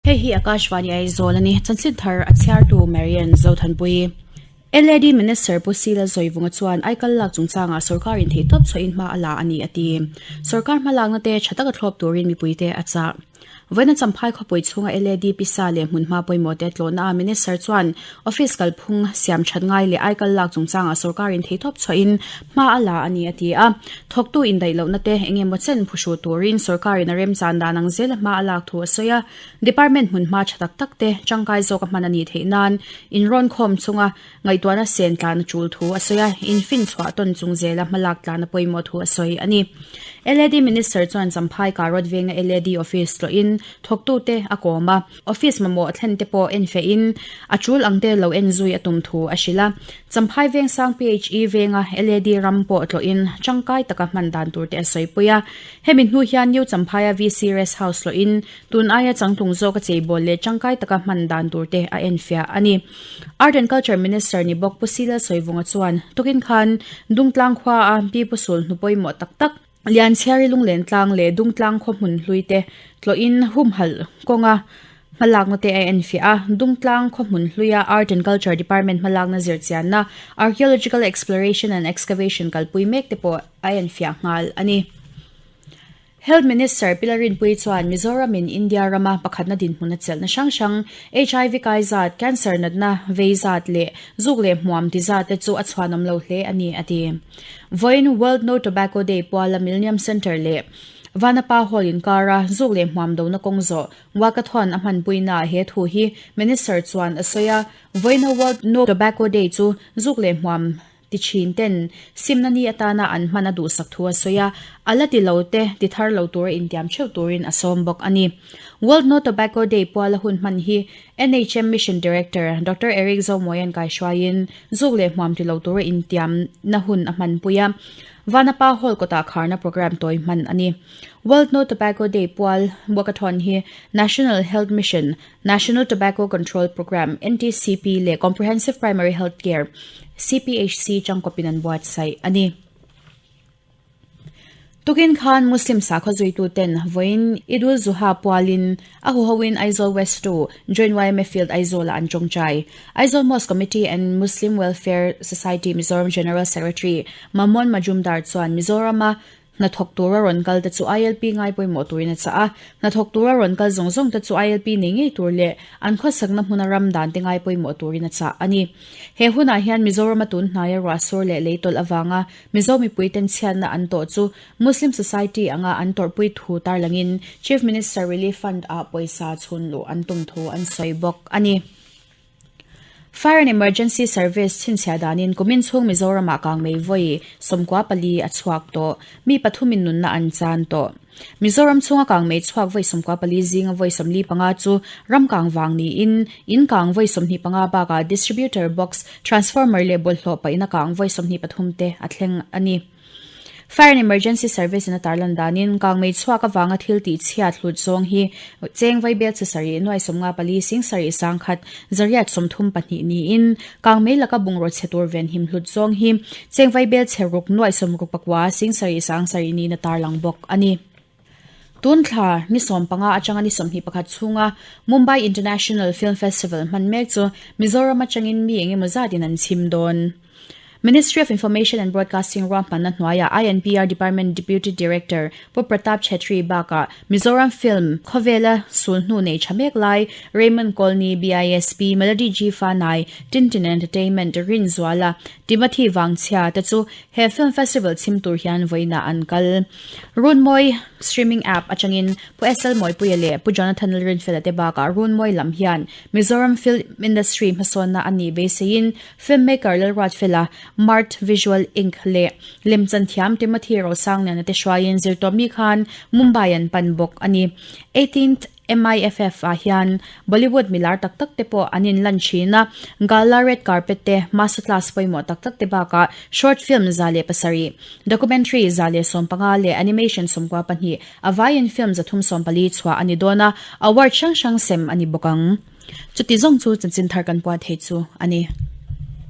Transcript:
Hei hi Akashvani Aizawl a ni. Chanchin thar a chhiartu Marian Zothanpui. LAD Minister Pu Sila Zawivunga chuan aikal lak chungchangah sorkarin theihtawp chhuahin hma a la a ni a ti. Sorkar hmalakna te tha taka thlawp turin mipuite a chah. Vawiina Champhai khawpui chhunga LAD pisa leh hmunhma pawimawh te tlawhnaah Minister chuan Office kalphung siam that ngai leh aikal lak chungchangah sorkarin theihtawp chhuahin hma a la a ni a ti a. Thawktu indaih lohna te eng emaw chen phuhru turin sorkarin a remchan dan ang zela hma a lak thu a sawi a. Department hmunhma tha tak tak te tangkai zawka hman a nih theih nan inrawnkhawm chunga ngaihtuahna sen tlan a tul thu a sawi a, infinchhuah tawn chung zela hmalak tlan a pawimawh thu a sawi a ni. LAD Minister chuan Champhai Karot venga LAD office tlawhin thawktute a kawm a, office mamawh thlen te pawh enfehin a tul ang te lo en zui a tum thu a hrilh a. Champhai Vengsang PHE venga LAD ram pawh tlawhin tangkai taka hman dan tur te a sawipui a. Hemi hnu hian New Champhaia VC Rest House tlawhin tun aia changtlung zawka cheibawl leh tangkai taka hman dan tur te a enfiah a ni. Art and Culture Minister ni bawk Pu Sila Sawivunga chuan tukin khan Dungtlang khua a Pi Pu Sul hnu pawimawh tak tak, Lianchhiari Lunglentlang leh Dungtlang khaw hmun hlui te tlawhin humhalh kawnga hmalakna te a enfiah a. Dungtlang khaw hmun hluia Art and Culture Department hmalakna zirchianna Archaeological Exploration and Excavation kalpui mek te pawh a enfiah nghal a ni. Health Minister Pi Larinpuii chuan Mizoram in India rama pakhatna dinhmun a chelhna hrang hrang, HIV kai zat, cancer natna vei zat leh zuk leh hmuam ti zat te chu a chhuanawm lo hle a ni, a ti. Vawiin World No Tobacco Day puala Millennium Centre leh Vanapa Hall inkara zuk leh hmuam dona kawng zawh Walkathon a hmanpuinaah he thu hi Minister chuan a sawi a, Vawiina World No Tobacco Day chu zuk leh hmuam Ti thin ten simna ni atana an hman a duhsak thu a sawi a, a la ti lo te ti thar lo tura intiam theuh turin a sawm bawk a ni. World No Tobacco Day puala hun hman hi NHM Mission Director Doctor Eric Zomawia'n kaihruaiin zuk leh hmuam ti lo tura intiamna hun a hmanpui a, Vanapa Hall kawtah kharna programme tawi hman a ni. World No Tobacco Day pual walkathon hi National Health Mission, National Tobacco Control Programme, NTCP, leh Comprehensive Primary Health Care, CPHC, changkawpin an buatsaih a ni. Tukin khan Muslim sakhaw zuituten vawiin Eid-ul-Zuha pualin a huhoin Aizawl West 2, Joint YMA Field Aizawlah an tawngtai. Aizawl Mosque Committee and Muslim Welfare Society Mizoram General Secretary Mamon Majumdar chuan Mizorama Hnathawk tura rawn kal te chu ILP ngai pawimawh turin a chah a, hnathawk tura rawn kal zawng zawng te chu ILP nei ngei tur leh an khawsakna hmuna ram dan te ngai pawimawh turin a chah a ni. He hunah hian Mizorama tun hnaia ruahsur leh lei tawlh avanga Mizo mipui ten chhiatna an tawh chu Muslim Society anga an tawrhpui thu tarlangin Chief Minister Relief Fund ah pawisa chhun luh an tum thu an sawi bawk a ni. Fire and Emergency Service chhinchhiah danin kumin chhung Mizoramah kangmei vawi 14 a chhuak tawh. Mi pathumin nunna an chan tawh. Mizoram chhunga kangmei chhuak vawi 14 zinga vawi 45 chu ram kang vang niin in kang vawi 25 bakah distributor box, transformer leh bawlhhlawh paihna kang vawi 23 te a thleng a ni. Fire and Emergency Service in a tarlan danin kangmei chhuak avanga thil tih chhiat hlut zawng hi cheng vaibel chi sarih nuai 54 sing sarih sangkhat zariat 32 niin kangmei laka bungraw chhe tur venhim hlut zawng hi cheng vaibel chhe ruk nuai 69 sing sarih sang sarih niin a tarlang bawk a ni. Tun thla ni 15 atanga ni 21 chhunga Mumbai International Film Festival hman mek chu Mizoram atangin mi engemaw zatin an chhim dawn. Ministry of Information and Broadcasting ruahmanna hnuaiah INPR Department Deputy Director Pu Pratap Chhetri bakah Mizoram Film khawvela sulhnu nei tha mek lai Raymond Colney, BISP, Melody G Fanai, Tintin Entertainment, Rinzuala, Timothy Vangchhia te chu he film festival chhim tur hian vawiinah an kal. Runmawi streaming app atangin Pu SL Mawipuia leh Pu Jonathan Lalrinfela te bakah Runmawi lam hian Mizoram film industry hmasawnna a nih beiseiin Filmmaker Lalruatfela, Mart Visual Inc leh lemchan thiam Timothy Rosangliana te hruaiin zirtawpni khan Mumbai an pan bawk a ni. Eighteenth MIFF ah hian Bollywood milar tak tak te pawh an inlan thin a, gala red carpet te, master class pawimawh tak tak te bakah short film 107, documentary 115 leh animation 92 a vaiin film 314 chhuah a ni dawn a, award hrang hrang sem a ni bawk ang. Chuti zawng chu chanchin thar kan puan thei chu a ni.